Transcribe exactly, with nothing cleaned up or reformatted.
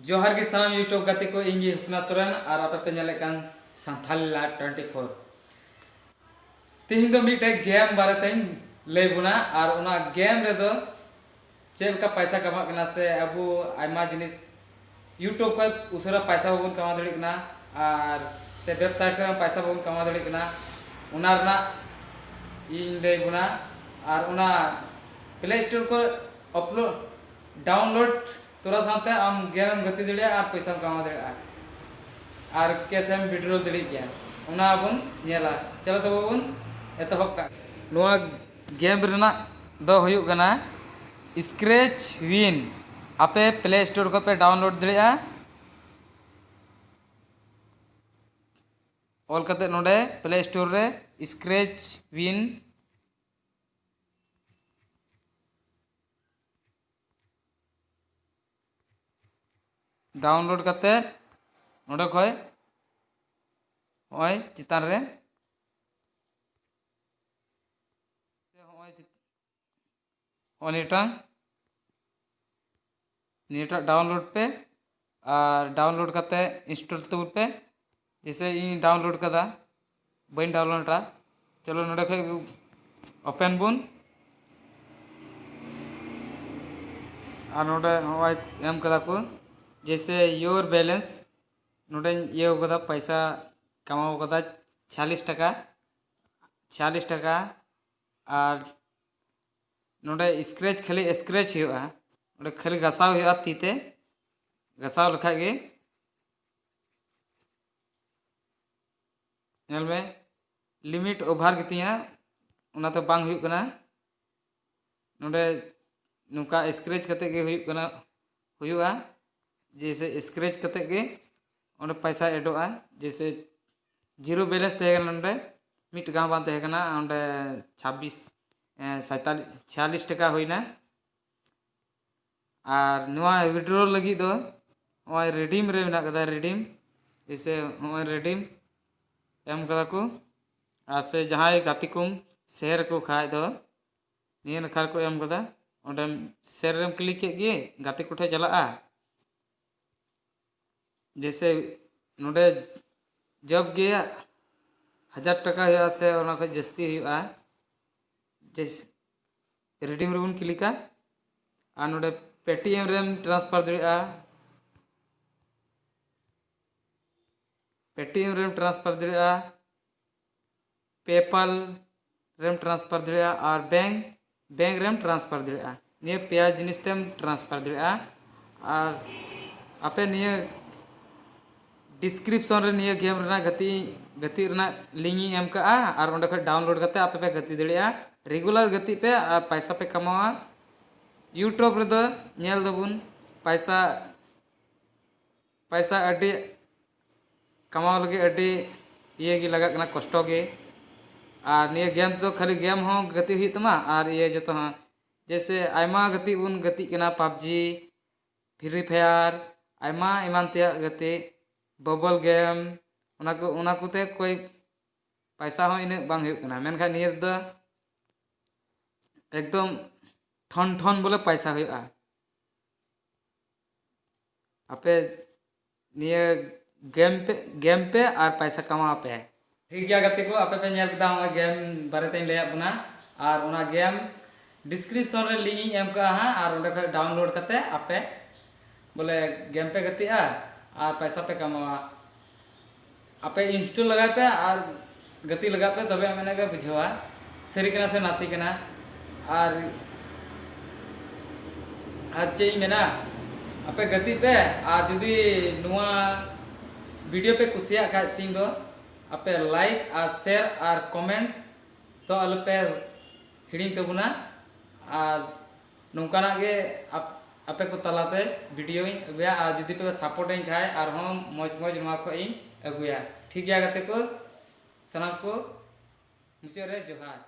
ᱡᱚᱦᱟᱨ ᱜᱮ ᱥᱟᱱᱟᱢ YouTube ᱜᱟᱛᱮ ᱠᱚ, ᱤᱧ ᱜᱮ ᱦᱩᱯᱱᱟ ᱥᱚᱨᱮᱱ ᱟᱨ ᱟᱯᱮ ᱯᱮ ᱧᱮᱞᱮᱫ ᱠᱟᱱ ᱥᱟᱱᱛᱷᱟᱞᱤ ᱞᱟᱭᱤᱵᱷ ᱴᱩᱭᱮᱱᱴᱤ ᱯᱷᱳᱨ᱾ ᱛᱮᱦᱮᱧ ᱫᱚ ᱢᱤᱫᱴᱮᱡ ᱜᱮᱢ ᱵᱟᱨᱮᱛᱮᱧ ᱞᱟᱹᱭ ᱵᱚᱱᱟ ᱟᱨ ᱚᱱᱟ ᱜᱮᱢ ᱨᱮᱫᱚ ᱪᱮᱫ ᱞᱮᱠᱟ ᱯᱟᱭᱥᱟ ᱠᱟᱢᱟᱜ ᱠᱟᱱᱟ ᱥᱮ ᱟᱵᱚ ᱟᱭᱢᱟ ᱡᱤᱱᱤᱥ YouTube ᱠᱷᱚᱡ ᱩᱥᱟᱹᱨᱟ ᱯᱟᱭᱥᱟ ᱵᱟᱵᱚᱱ ᱠᱟᱢᱟᱣ ᱫᱟᱲᱮᱭᱟᱜ ᱠᱟᱱᱟ ᱟᱨ ᱥᱮ ᱣᱮᱵᱥᱟᱭᱤᱴ ᱠᱷᱚᱡ ᱯᱟᱭᱥᱟ ᱵᱟᱵᱚᱱ ᱠᱟᱢᱟᱣ ᱫᱟᱲᱮᱭᱟᱜ ᱠᱟᱱᱟ, ᱚᱱᱟ ᱨᱮᱱᱟᱜ ᱤᱧ ᱞᱟᱹᱭ ᱵᱚᱱᱟ᱾ ᱟᱨ ᱚᱱᱟ ᱯᱞᱮ ᱥᱴᱳᱨ ᱠᱷᱚᱡ ᱟᱯᱞᱳᱰ ᱰᱟᱣᱩᱱᱞᱳᱰ ᱛᱚᱨᱟ ᱥᱟᱶᱛᱮ ᱟᱢ ᱜᱮᱢ ᱮᱢ ᱜᱟᱛᱮ ᱫᱟᱲᱮᱭᱟᱜᱼᱟ ᱟᱨ ᱯᱚᱭᱥᱟᱢ ᱠᱟᱢᱟᱣ ᱫᱟᱲᱮᱭᱟᱜᱼᱟ ᱟᱨ ᱠᱮᱥ ᱮᱢ ᱣᱤᱰᱨᱚᱞ ᱫᱟᱲᱮᱭᱟᱜ ᱜᱮᱭᱟ᱾ ᱚᱱᱟ ᱵᱚᱱ ᱧᱮᱞᱟ᱾ ᱪᱚᱞᱚ ᱛᱚᱵᱮ ᱵᱚᱱ ᱮᱛᱚᱦᱚᱵ ᱠᱟᱜ᱾ ᱱᱚᱣᱟ ᱜᱮᱢ ᱨᱮᱱᱟᱜ ᱫᱚ ᱦᱩᱭᱩᱜ ᱠᱟᱱᱟ ᱥᱠᱨᱮᱪ ᱣᱤᱱ᱾ ᱟᱯᱮ ᱯᱞᱮ ᱥᱴᱳᱨ ᱠᱷᱚᱱ ᱯᱮ ᱰᱟᱣᱩᱱᱞᱳᱰ ᱫᱟᱲᱮᱭᱟᱜᱼᱟ᱾ ᱚᱞ ᱠᱟᱛᱮ ᱱᱚᱰᱮ ᱯᱞᱮ ᱥᱴᱳᱨ ᱨᱮ ᱥᱠᱨᱮᱪ ᱣᱤᱱ ᱰᱟᱣᱩᱱᱞᱳᱰ ᱠᱟᱛᱮ ᱱᱚᱰᱮ ᱠᱷᱚᱡ ᱱᱚᱜᱼᱚᱭ ᱪᱮᱛᱟᱱ ᱨᱮ ᱥᱮ ᱦᱚᱸᱜᱼᱚᱭ ᱪᱮ-, ᱦᱚᱸᱜᱼᱚᱭ ᱱᱤᱭᱟᱹᱴᱟᱝ, ᱱᱤᱭᱟᱹᱴᱟᱜ ᱰᱟᱣᱩᱱᱞᱳᱰ ᱯᱮ ᱟᱨ ᱰᱟᱣᱩᱱᱞᱳᱰ ᱠᱟᱛᱮ ᱤᱱᱥᱴᱚᱞ ᱛᱟᱵᱚᱱ ᱯᱮ᱾ ᱡᱮᱭᱥᱮ ᱤᱧ ᱰᱟᱣᱩᱱᱞᱳᱰ ᱠᱟᱫᱟ, ᱵᱟᱹᱧ ᱰᱟᱣᱩᱱᱞᱳᱰᱟ᱾ ᱪᱚᱞᱚ ᱱᱚᱰᱮ ᱠᱷᱚᱡ ᱳᱯᱮᱱ ᱵᱚᱱ᱾ ᱟᱨ ᱱᱚᱰᱮ ᱦᱚᱸᱜᱼᱚᱭ ᱮᱢ ᱠᱟᱫᱟ ᱠᱚ ᱡᱮᱭᱥᱮ your balance, ᱱᱚᱰᱮᱧ ᱤᱭᱟᱹ ᱠᱟᱫᱟ, ᱯᱚᱭᱥᱟ ᱠᱟᱢᱟᱣ ᱠᱟᱫᱟ ᱪᱷᱤᱭᱟᱞᱤᱥ ᱴᱟᱠᱟ, ᱪᱷᱤᱭᱟᱞᱤᱥ ᱴᱟᱠᱟ᱾ ᱟᱨ ᱱᱚᱰᱮ ᱥᱠᱨᱮᱪ, ᱠᱷᱟᱹᱞᱤ ᱥᱠᱨᱮᱪ ᱦᱩᱭᱩᱜᱼᱟ, ᱱᱚᱰᱮ ᱠᱷᱟᱹᱞᱤ ᱜᱷᱟᱥᱟᱣ ᱦᱩᱭᱩᱜᱼᱟ ᱛᱤ ᱛᱮ, ᱜᱷᱟᱥᱟᱣ ᱞᱮᱠᱷᱟᱡ ᱜᱮ᱾ ᱧᱮᱞ ᱢᱮ, ᱞᱤᱢᱤᱴ ᱳᱵᱷᱟᱨ ᱜᱮᱛᱤᱧᱟ, ᱚᱱᱟᱛᱮ ᱵᱟᱝ ᱦᱩᱭᱩᱜ ᱠᱟᱱᱟ᱾ ᱱᱚᱰᱮ ᱱᱚᱝᱠᱟ ᱥᱠᱨᱮᱪ ᱠᱟᱛᱮ ᱜᱮ ᱦᱩᱭᱩᱜ ᱠᱟᱱᱟ, ᱦᱩᱭᱩᱜᱼᱟ᱾ ᱡᱮᱭᱥᱮ ᱥᱠᱨᱮᱪ ᱠᱟᱛᱮ ᱜᱮ ᱚᱸᱰᱮ ᱯᱚᱭᱥᱟ ᱮᱰᱚᱜᱼᱟ᱾ ᱡᱮᱭᱥᱮ ᱡᱤᱨᱳ ᱵᱮᱞᱮᱱᱥ ᱛᱟᱦᱮᱸ ᱠᱟᱱᱟ, ᱱᱚᱰᱮ ᱢᱤᱫ ᱴᱟᱠᱟ ᱦᱚᱸ ᱵᱟᱝ ᱛᱟᱦᱮᱸ ᱠᱟᱱᱟ, ᱚᱸᱰᱮ ᱪᱷᱟᱵᱵᱤᱥ, ᱮ, ᱥᱟᱭᱛᱟᱞᱤᱥ, ᱪᱷᱤᱭᱟᱞᱤᱥ ᱴᱟᱠᱟ ᱦᱩᱭᱱᱟ᱾ ᱟᱨ ᱱᱚᱣᱟ ᱣᱤᱰᱨᱚ ᱞᱟᱹᱜᱤᱫ ᱫᱚ ᱱᱚᱜᱼᱚᱭ ᱨᱤᱰᱤᱢ ᱨᱮ ᱢᱮᱱᱟᱜ ᱠᱟᱫᱟ, ᱨᱤᱰᱤᱢ᱾ ᱡᱮᱭᱥᱮ ᱱᱚᱜᱼᱚᱭ ᱨᱤᱰᱤᱢ ᱮᱢ ᱠᱟᱫᱟ ᱠᱚ᱾ ᱟᱨ ᱥᱮ ᱡᱟᱦᱟᱸᱭ ᱜᱟᱛᱮ ᱠᱚᱢ ᱥᱮᱭᱟᱨ ᱟᱠᱚ ᱠᱷᱟᱡ ᱫᱚ ᱱᱤᱭᱟᱹ ᱱᱟᱠᱷᱟ ᱨᱮᱠᱚ ᱮᱢ ᱠᱟᱫᱟ, ᱚᱸᱰᱮᱢ ᱥᱮᱭᱟᱨ ᱨᱮᱢ ᱠᱞᱤᱠ ᱠᱮᱫ ᱜᱮ, ᱜᱟᱛᱮ ᱠᱚᱴᱷᱮᱱ ᱪᱟᱞᱟᱜᱼᱟ᱾ ᱡᱮᱭᱥᱮ ᱱᱚᱰᱮ ᱡᱚᱵ ᱜᱮ ᱦᱟᱡᱟᱨ ᱴᱟᱠᱟ ᱦᱩᱭᱩᱜᱼᱟ ᱥᱮ ᱚᱱᱟ ᱠᱷᱚᱱ ᱡᱟᱹᱥᱛᱤ ᱦᱩᱭᱩᱜᱼᱟ, ᱡᱮᱭᱥᱮ ᱨᱤᱰᱤᱢ ᱨᱮᱵᱚᱱ ᱠᱞᱤᱠᱟ᱾ ᱟᱨ ᱱᱚᱰᱮ ᱯᱮᱴᱤᱮᱢ ᱨᱮᱢ ᱴᱨᱟᱱᱥᱯᱷᱟᱨ ᱫᱟᱲᱮᱭᱟᱜᱼᱟ, ᱯᱮᱴᱤᱮᱢ ᱨᱮᱢ ᱴᱨᱟᱱᱥᱯᱷᱟᱨ ᱫᱟᱲᱮᱭᱟᱜᱼᱟ, ᱯᱮᱯᱟᱞ ᱨᱮᱢ ᱴᱨᱟᱱᱥᱯᱷᱟᱨ ᱫᱟᱲᱮᱭᱟᱜᱼᱟ, ᱟᱨ ᱵᱮᱝᱠ ᱵᱮᱝᱠ ᱨᱮᱢ ᱴᱨᱟᱱᱥᱯᱷᱟᱨ ᱫᱟᱲᱮᱭᱟᱜᱼᱟ᱾ ᱱᱤᱭᱟᱹ ᱯᱮᱭᱟ ᱡᱤᱱᱤᱥ ᱛᱮᱢ ᱴᱨᱟᱱᱥᱯᱷᱟᱨ ᱫᱟᱲᱮᱭᱟᱜᱼᱟ᱾ ᱟᱨ ᱟᱯᱮ ᱱᱤᱭᱟᱹ ᱰᱤᱥᱠᱨᱤᱯᱥᱚᱱ ᱨᱮ ᱱᱤᱭᱟᱹ ᱜᱮᱢ ᱨᱮᱱᱟᱜ ᱜᱟᱛᱮ ᱜᱟᱛᱮᱜ ᱨᱮᱱᱟᱜ ᱞᱤᱝᱠ ᱤᱧ ᱮᱢ ᱠᱟᱜᱼᱟ, ᱟᱨ ᱚᱸᱰᱮ ᱠᱷᱚᱱ ᱰᱟᱣᱩᱱᱞᱳᱰ ᱠᱟᱛᱮ ᱟᱯᱮ ᱯᱮ ᱜᱟᱛᱮ ᱫᱟᱲᱮᱭᱟᱜᱼᱟ᱾ ᱨᱮᱜᱩᱞᱟᱨ ᱜᱟᱛᱮᱜ ᱯᱮ ᱟᱨ ᱯᱟᱭᱥᱟ ᱯᱮ ᱠᱟᱢᱟᱣᱟ᱾ ᱭᱩᱴᱩᱵᱽ ᱨᱮᱫᱚ ᱧᱮᱞ ᱫᱟᱵᱚᱱ ᱯᱟᱭᱥᱟ ᱯᱟᱭᱥᱟ ᱟᱹᱰᱤ ᱠᱟᱢᱟᱣ ᱞᱟᱹᱜᱤᱫ ᱟᱹᱰᱤ ᱤᱭᱟᱹ ᱜᱮ ᱞᱟᱜᱟᱜ ᱠᱟᱱᱟ, ᱠᱚᱥᱴᱚ ᱜᱮ᱾ ᱟᱨ ᱱᱤᱭᱟᱹ ᱜᱮᱢ ᱛᱮᱫᱚ ᱠᱷᱟᱹᱞᱤ ᱜᱮᱢ ᱦᱚᱸ ᱜᱟᱛᱮᱜ ᱦᱩᱭᱩᱜ ᱛᱟᱢᱟ, ᱟᱨ ᱤᱭᱟᱹ ᱡᱚᱛᱚ ᱦᱚᱸ, ᱡᱮᱭᱥᱮ ᱟᱭᱢᱟ ᱜᱟᱛᱮᱜ ᱵᱚᱱ ᱜᱟᱛᱮᱜ ᱠᱟᱱᱟ, ᱯᱟᱵᱽᱡᱤ, ᱯᱷᱨᱤ ᱯᱷᱟᱭᱟᱨ, ᱟᱭᱢᱟ ᱮᱢᱟᱱ ᱛᱮᱭᱟᱜ ᱜᱟᱛᱮᱜ, ᱵᱟᱵᱚᱞ ᱜᱮᱢ, ᱚᱱᱟ ᱠᱚ ᱚᱱᱟ ᱠᱚᱛᱮ ᱠᱚᱭ ᱯᱟᱭᱥᱟ ᱦᱚᱸ ᱤᱱᱟᱹᱜ ᱵᱟᱝ ᱦᱩᱭᱩᱜ ᱠᱟᱱᱟ᱾ ᱢᱮᱱᱠᱷᱟᱱ ᱱᱤᱭᱟᱹ ᱨᱮᱫᱚ ᱮᱠᱫᱚᱢ ᱴᱷᱚᱱ ᱴᱷᱚᱱ ᱵᱚᱞᱮ ᱯᱟᱭᱥᱟ ᱦᱩᱭᱩᱜᱼᱟ᱾ ᱟᱯᱮ ᱱᱤᱭᱟᱹ ᱜᱮᱢ ᱯᱮ ᱜᱮᱢ ᱯᱮ ᱟᱨ ᱯᱟᱭᱥᱟ ᱠᱟᱢᱟᱣ ᱯᱮ᱾ ᱴᱷᱤᱠ ᱜᱮᱭᱟ ᱜᱟᱛᱮ ᱠᱚ, ᱟᱯᱮ ᱯᱮ ᱧᱮᱞ ᱠᱮᱫᱟ ᱱᱚᱜᱼᱚᱭ ᱜᱮᱢ ᱵᱟᱨᱮᱛᱮᱧ ᱞᱟᱹᱭᱟᱫ ᱵᱚᱱᱟ, ᱟᱨ ᱚᱱᱟ ᱜᱮᱢ ᱰᱤᱥᱠᱨᱤᱯᱥᱚᱱ ᱨᱮ ᱞᱤᱝᱠ ᱤᱧ ᱮᱢ ᱠᱟᱜᱼᱟ ᱦᱟᱸᱜ, ᱟᱨ ᱚᱸᱰᱮ ᱠᱷᱚᱱ ᱰᱟᱣᱩᱱᱞᱳᱰ ᱠᱟᱛᱮ ᱟᱯᱮ ᱵᱚᱞᱮ ᱜᱮᱢ ᱯᱮ ᱜᱟᱛᱮᱜᱼᱟ ᱟᱨ ᱯᱟᱭᱥᱟ ᱯᱮ ᱠᱟᱢᱟᱣᱟ᱾ ᱟᱯᱮ ᱤᱱᱥᱴᱚᱞ ᱞᱟᱜᱟᱭ ᱯᱮ ᱟᱨ ᱜᱟᱛᱮ ᱞᱟᱜᱟᱜ ᱯᱮ, ᱛᱚᱵᱮ ᱟᱹᱱᱤᱡ ᱯᱮ ᱵᱩᱡᱷᱟᱹᱣᱟ ᱥᱟᱹᱨᱤ ᱠᱟᱱᱟ ᱥᱮ ᱱᱟᱥᱮ ᱠᱟᱱᱟ᱾ ᱟᱨ ᱟᱨ ᱪᱮᱫ ᱤᱧ ᱢᱮᱱᱟ, ᱟᱯᱮ ᱜᱟᱛᱮᱜ ᱯᱮ᱾ ᱟᱨ ᱡᱩᱫᱤ ᱱᱚᱣᱟ ᱵᱷᱤᱰᱤᱭᱳ ᱯᱮ ᱠᱩᱥᱤᱭᱟᱜ ᱠᱷᱟᱡ ᱛᱤᱧ ᱫᱚ ᱟᱯᱮ ᱞᱟᱭᱤᱠ ᱟᱨ ᱥᱮᱭᱟᱨ ᱟᱨ ᱠᱚᱢᱮᱱᱴ ᱫᱚ ᱟᱞᱚᱯᱮ ᱦᱤᱲᱤᱧ ᱛᱟᱵᱚᱱᱟ᱾ ᱟᱨ ᱱᱚᱝᱠᱟᱱᱟᱜ ᱜᱮ ᱟᱯ- ᱟᱯᱮ ᱠᱚ ᱛᱟᱞᱟᱛᱮ ᱵᱷᱤᱰᱤᱭᱳᱧ ᱟᱹᱜᱩᱭᱟ᱾ ᱟᱨ ᱡᱩᱫᱤ ᱯᱮ ᱥᱟᱯᱳᱨᱴᱟᱹᱧ ᱠᱷᱟᱡ ᱟᱨᱦᱚᱸ ᱢᱚᱡᱽ ᱢᱚᱡᱽ ᱱᱚᱣᱟ ᱠᱷᱚᱡ ᱤᱧ ᱟᱹᱜᱩᱭᱟ᱾ ᱴᱷᱤᱠ ᱜᱮᱭᱟ ᱜᱟᱛᱮ ᱠᱚ, ᱥᱟᱱᱟᱢ ᱠᱚ ᱢᱩᱪᱟᱹᱫ ᱨᱮ ᱡᱚᱦᱟᱨ᱾